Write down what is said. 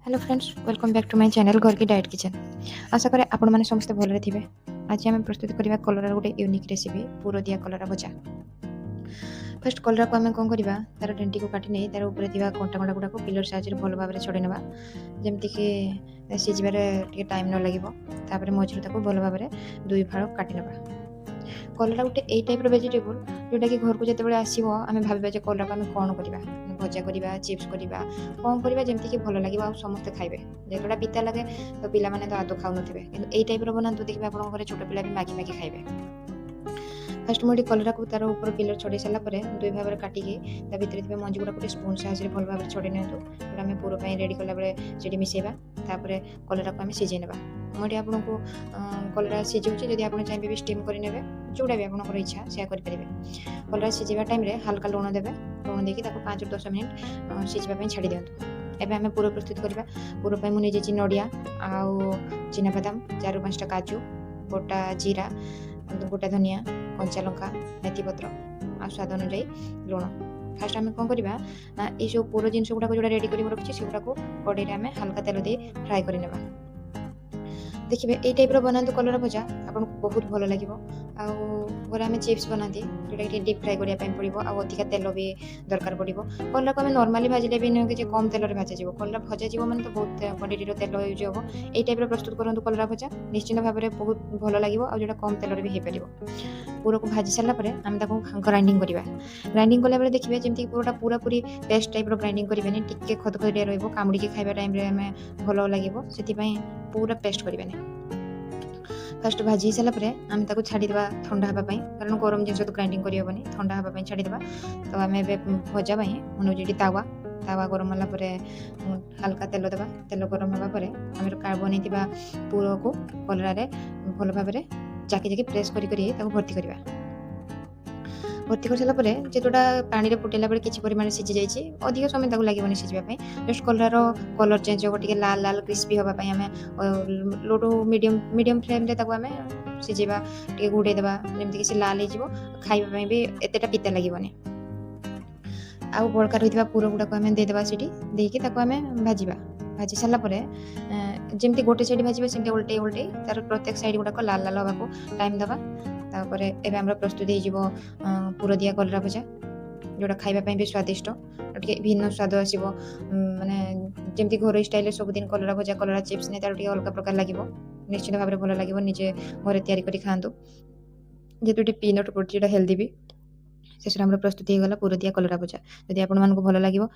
Hello friends, welcome back to my channel ଘରକି diet kitchen. ଆଶା କରେ ଆପଣମାନେ ସମସ୍ତେ ଭଲରେ ଥିବେ। ଆଜି ଆମେ ପ୍ରସ୍ତୁତ କରିବା କଲରାର ଗୋଟେ ୟୁନିକ୍ ରେସିପି, ପୁରଦିଆ କଲରା ଭଜା। ଫାର୍ଷ୍ଟ କଲରାକୁ ଆମେ କ'ଣ କରିବା? ତା'ର ଡେଣ୍ଟିକୁ କାଟି ନେଇ ତା'ର ଉପରେ ଥିବା କଣ୍ଟା କଣ୍ଟା ଗୁଡ଼ାକୁ ପିଲର ସାହାଯ୍ୟରେ ଭଲ ଭାବରେ ଛଡ଼େଇ ନେବା, ଯେମିତିକି ସିଝିବାରେ ଟିକେ ଟାଇମ୍ ନ ଲାଗିବ। ତାପରେ ମଝିରୁ ତାକୁ ଭଲ ଭାବରେ ଦୁଇ ଫାଳ କାଟି ନେବା। କଲରା ଗୋଟେ ଏଇ ଟାଇପ୍ର ଭେଜିଟେବୁଲ୍, ଯେଉଁଟାକି ଘରକୁ ଯେତେବେଳେ ଆସିବ, ଆମେ ଭାବିବା ଯେ କଲରାକୁ ଆମେ କ'ଣ କରିବା, ଭଜା କରିବା, ଚିପ୍ସ କରିବା, କ'ଣ କରିବା, ଯେମିତିକି ଭଲ ଲାଗିବ ଆଉ ସମସ୍ତେ ଖାଇବେ। ଯେହେତୁ ଏଇଟା ପିତା ଲାଗେ, ତ ପିଲାମାନେ ତ ଆଦୌ ଖାଉନଥିବେ। କିନ୍ତୁ ଏଇ ଟାଇପ୍ର ବନାନ୍ତୁ, ଦେଖିବେ ଆପଣଙ୍କ ଘରେ ଛୋଟ ପିଲା ବି ମାଗି ମାଗି ଖାଇବେ। ଫାର୍ଷ୍ଟ ମୁଁ ଏଠି କଲରାକୁ ତାର ଉପର ପିଲର ଛଡ଼େଇ ସାରିଲା ପରେ ଦୁଇ ଭାଗରେ କାଟିକି ତା ଭିତରେ ଥିବା ମଞ୍ଜି ଗୁଡ଼ାକୁ ଗୋଟେ ସ୍ପୁନ୍ ସାହାଯ୍ୟରେ ଭଲ ଭାବରେ ଛଡ଼େଇ ନିଅନ୍ତୁ, ଯେଉଁଟା ଆମେ ପୁର ପାଇଁ ରେଡ଼ି କଲାବେଳେ ସେଠି ମିଶାଇବା। ତାପରେ କଲରାକୁ ଆମେ ସିଝେଇ ନେବା। ମୁଁ ଏଠି ଆପଣଙ୍କୁ କଲରା ସିଝାଉଛି। ଯଦି ଆପଣ ଚାହିଁବେ ବି ଷ୍ଟିମ୍ କରିନେବେ, ଯେଉଁଟା ବି ଆପଣଙ୍କର ଇଚ୍ଛା ସେୟା କରିପାରିବେ। କଲରା ସିଝେଇବା ଟାଇମ୍ରେ ହାଲକା ଲୁଣ ଦେବେ। ଲୁଣ ଦେଇକି ତାକୁ 5ରୁ 10 ମିନିଟ୍ ସିଝିବା ପାଇଁ ଛାଡ଼ି ଦିଅନ୍ତୁ। ଏବେ ଆମେ ପୁର ପ୍ରସ୍ତୁତ କରିବା। ପୁର ପାଇଁ ମୁଁ ନେଇଯାଇଛି ନଡ଼ିଆ ଆଉ ଚିନାବାଦାମ, 4ରୁ 5ଟା କାଜୁ, ଗୋଟା ଜିରା, ଗୋଟା ଧନିଆ, କଞ୍ଚା ଲଙ୍କା, ମେଥି ପତ୍ର ଆଉ ସ୍ୱାଦ ଅନୁଯାୟୀ ଲୁଣ। ଫାର୍ଷ୍ଟ ଆମେ କ'ଣ କରିବା ନା, ଏଇସବୁ ପୁର ଜିନିଷ ଗୁଡ଼ାକ ଯେଉଁଟା ରେଡ଼ି କରି ମୁଁ ରଖିଛି, ସେଗୁଡ଼ାକୁ କଡ଼େଇରେ ଆମେ ହାଲକା ତେଲ ଦେଇ ଫ୍ରାଏ କରିନେବା। ଦେଖିବେ, ଏଇ ଟାଇପ୍ର ବନାନ୍ତୁ କଲରା ଭଜା, ଆପଣଙ୍କୁ ବହୁତ ଭଲ ଲାଗିବ। ଆଉ ଘରେ ଆମେ ଚିପ୍ସ ବନାନ୍ତି, ଯେଉଁଟାକି ଟିକେ ଡିପ୍ ଫ୍ରାଏ କରିବା ପାଇଁ ପଡ଼ିବ ଆଉ ଅଧିକା ତେଲ ବି ଦରକାର ପଡ଼ିବ। କଲରାକୁ ଆମେ ନର୍ମାଲି ଭାଜିଲେ ବି ନୁହେଁ କି ଯେ କମ୍ ତେଲରେ ଭଜାଯିବ। କଲରା ଭଜାଯିବ ମାନେ ତ ବହୁତ କ୍ୱାଣ୍ଟିଟିର ତେଲ ୟୁଜ୍ ହେବ। ଏଇ ଟାଇପ୍ର ପ୍ରସ୍ତୁତ କରନ୍ତୁ କଲରା ଭଜା, ନିଶ୍ଚିନ୍ତ ଭାବରେ ବହୁତ ଭଲ ଲାଗିବ ଆଉ ଯେଉଁଟା କମ୍ ତେଲରେ ବି ହେଇପାରିବ। ପୁରକୁ ଭାଜି ସାରିଲା ପରେ ଆମେ ତାକୁ ଗ୍ରାଇଣ୍ଡିଙ୍ଗ କରିବା। ଗ୍ରାଇଣ୍ଡିଙ୍ଗ କଲାବେଳେ ଦେଖିବେ, ଯେମିତି ପୁରଟା ପୁରାପୁରି ପେଷ୍ଟ ଟାଇପ୍ର ଗ୍ରାଇଣ୍ଡିଙ୍ଗ କରିବେନି, ଟିକେ ଖଦଖଦିଆ ରହିବ। କାମୁଡ଼ିକି ଖାଇବା ଟାଇମ୍ରେ ଆମେ ଭଲ ଲାଗିବ, ସେଥିପାଇଁ ପୁରା ପେଷ୍ଟ କରିବେନି। ଫାର୍ଷ୍ଟ ଭାଜି ହେଇସାରିଲା ପରେ ଆମେ ତାକୁ ଛାଡ଼ିଦେବା ଥଣ୍ଡା ହେବା ପାଇଁ, କାରଣ ଗରମ ଜିନିଷ ତ ଗ୍ରାଇଣ୍ଡିଙ୍ଗ କରିହେବନି। ଥଣ୍ଡା ହେବା ପାଇଁ ଛାଡ଼ିଦେବା। ତ ଆମେ ଏବେ ଭଜା ପାଇଁ ମୁଁ ନେଉଛି ଏଠି ତାୱା। ତାୱା ଗରମ ହେଲା ପରେ ହାଲକା ତେଲ ଦେବା। ତେଲ ଗରମ ହେବା ପରେ ଆମେ ବନେଇଥିବା ପୁରକୁ କଲରାରେ ଭଲ ଭାବରେ ଜାକି ଜାକି, ପ୍ରେସ୍ କରି କରି ତାକୁ ଭର୍ତ୍ତି କରିବା। ଭର୍ତ୍ତି କରିସାରିଲା ପରେ, ଯେହେତୁଟା ପାଣିରେ ଫୁଟେଇଲା ବେଳେ କିଛି ପରିମାଣରେ ସିଝି ଯାଇଛି, ଅଧିକ ସମୟ ତାକୁ ଲାଗିବନି ସିଝିବା ପାଇଁ। ଜଷ୍ଟ କଲରାର କଲର୍ ଚେଞ୍ଜ ହେବ, ଟିକେ ଲାଲ ଲାଲ କ୍ରିସ୍ପି ହେବା ପାଇଁ ଆମେ ଲୋ ଟୁ ମିଡ଼ିୟମ୍ ମିଡ଼ିୟମ୍ ଫ୍ଲେମ୍ରେ ତାକୁ ଆମେ ସିଝେଇବା, ଟିକେ ଘୋଡ଼େଇ ଦେବା, ଯେମିତିକି ସେ ଲାଲ ହେଇଯିବ, ଖାଇବା ପାଇଁ ବି ଏତେଟା ପିତା ଲାଗିବନି। ଆଉ ବଳକା ରହିଥିବା ପୁର ଗୁଡ଼ାକୁ ଆମେ ଦେଇଦେବା ସେଠି। ଦେଇକି ତାକୁ ଆମେ ଭାଜିବା। ଭାଜି ସାରିଲା ପରେ ଯେମିତି ଗୋଟେ ସାଇଡ଼୍ ଭାଜିବା, ସେମିତି ଓଲଟେଇ ଓଲଟେଇ ତାର ପ୍ରତ୍ୟେକ ସାଇଡ଼୍ ଗୁଡ଼ାକ ଲାଲ ଲାଲ ହେବାକୁ ଟାଇମ୍ ଦେବା। ତାପରେ ଏବେ ଆମର ପ୍ରସ୍ତୁତ ହେଇଯିବ ପୁରଦିଆ କଲରା ଭଜା, ଯେଉଁଟା ଖାଇବା ପାଇଁ ବି ସ୍ୱାଦିଷ୍ଟ, ଟିକେ ଭିନ୍ନ ସ୍ୱାଦ ଆସିବ। ମାନେ ଯେମିତି ଘରୋଇ ଷ୍ଟାଇଲରେ ସବୁଦିନ କଲରା ଭଜା, କଲରା ଚିପ୍ସ ନେଇ, ତାର ଟିକେ ଅଲଗା ପ୍ରକାର ଲାଗିବ। ନିଶ୍ଚିତ ଭାବରେ ଭଲ ଲାଗିବ। ନିଜେ ଘରେ ତିଆରି କରି ଖାଆନ୍ତୁ। ଯେହେତୁ ଏଠି ପିନଟ୍ ପଡ଼ୁଛି, ଏଇଟା ହେଲ୍ଦି ବି। ଶେଷରେ ଆମର ପ୍ରସ୍ତୁତ ହେଇଗଲା ପୁରଦିଆ କଲରା ଭଜା। ଯଦି ଆପଣମାନଙ୍କୁ ଭଲ ଲାଗିବ